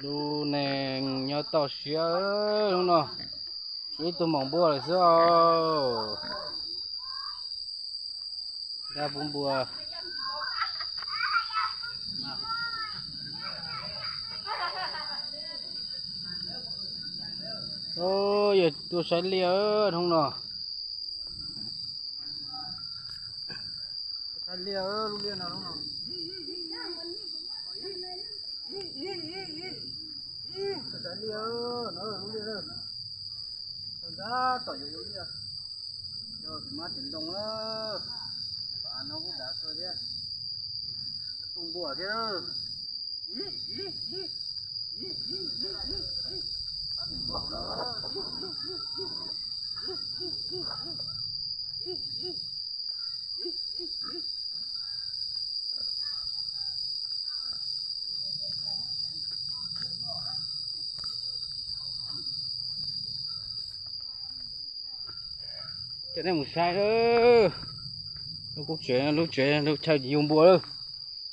Lub neej nyob toj siab hnub no, tshuav ib tug maum npua lawm xwb os. Dab pub npua. Yog tuaj saib liaj hnub no. Saib liaj, lub liaj no hnub no. Saib liaj no, lub liaj na. Ntxhab tom yuav liaj. Yog tus mab tsev ntoo na. Tom av no kuj dav kawg thiab. Tu npua thiab. Coj nej mus saib lub kub tsev, lub tsev, lub chaw yug npua lawm.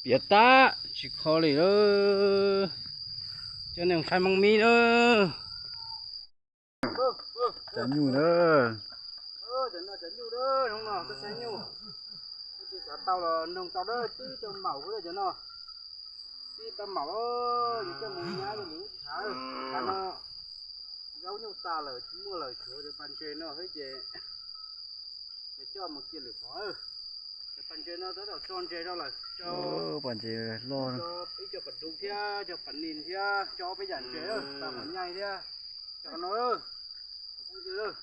Piam tab tsis kho li lawm. Coj nej mus saib Hmoob Mib lawm. Cov nyuj na. Cov no cov nyuj na, hnub no tuaj saib nyuj. Twb xav tau los noog tau dab tib cov maum xwb cov no. Tib tau maum, yuav coj mus nyab yuav mus ub tshav, tshav no zaub nyuj tas lawm tsis muaj lawm, tshuav cov pas ntses no xwb ces yuav coj mus cia lwm qhov. Cov pas ntses no tab tom tso ntses rau lawm, cov pas ntses loj, cov ib co pas dub thiab cov pas nis thiab cov peb yam ntses, pas mos nyaij thiab cov no. Phooj ywg,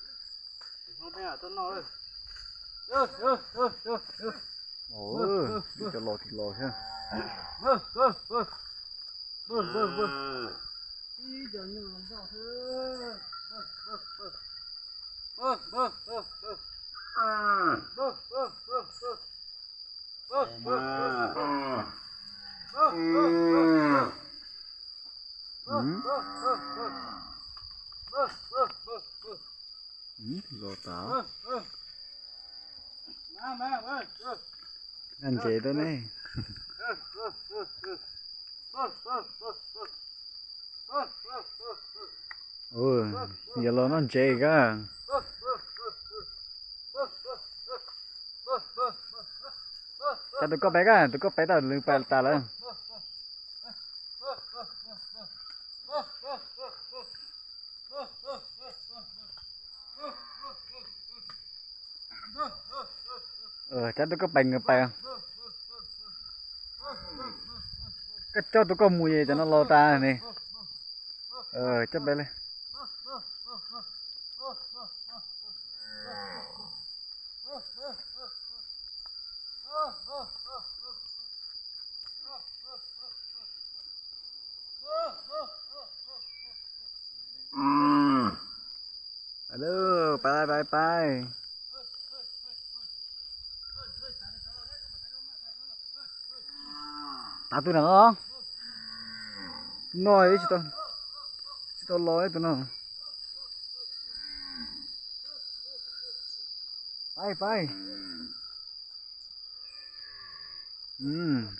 hnub peb tuaj noj. Cov los tim los thiab. Ib cov nyuj los nroj xwb. Los tas. Noj ntses tuaj ne. Yog los noj ntses koj. Koj tus koj pais, koj tus koj pais tau lwm pais tas lawm. Cov tus koj pais nws pais. Koj coj tus koj mus es cov no los tas ne. Coj pais li. Pais, pais, pais. Tav tus na no. Tus no tsis tau los tus no. Pais, pais.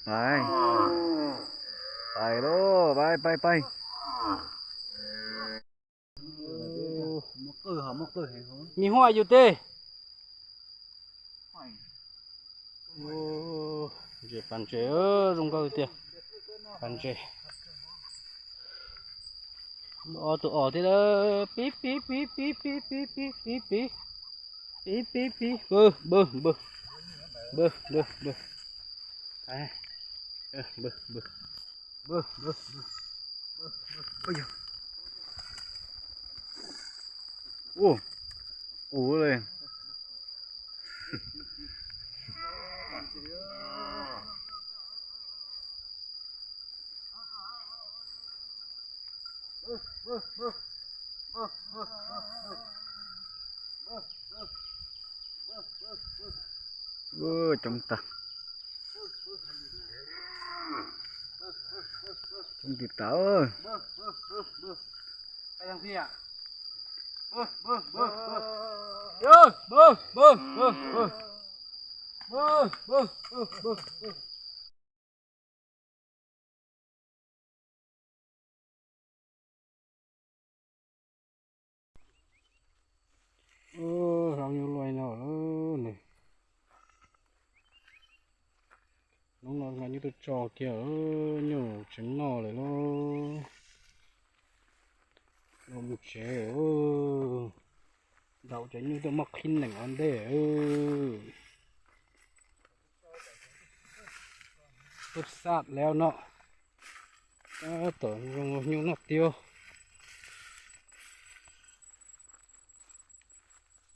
Pais, pais lauj, pais, pais, pais. Me huaj yus tej. Ntses, pas ntses zoo nkauj tiag. Pas ntses. Ob tug os thiab. Pib pib pib pib pib pib pib pib pib. Pib pib pib. Npawg, npawg, npawg. Npawg, npawg, npawg. Npawg, npawg, npawg. Npawg, npawg, npawg. Ua, qus li. Coob tag. Coob tag. Tuaj tso kiag, nyuj tseem noj lawm lauj. Los mus tsev, ntaus cov nyuj tuaj muab qhib nees ua ntej. Tuaj xaj lawm no. Tab tom zoo nyuj noj tiag.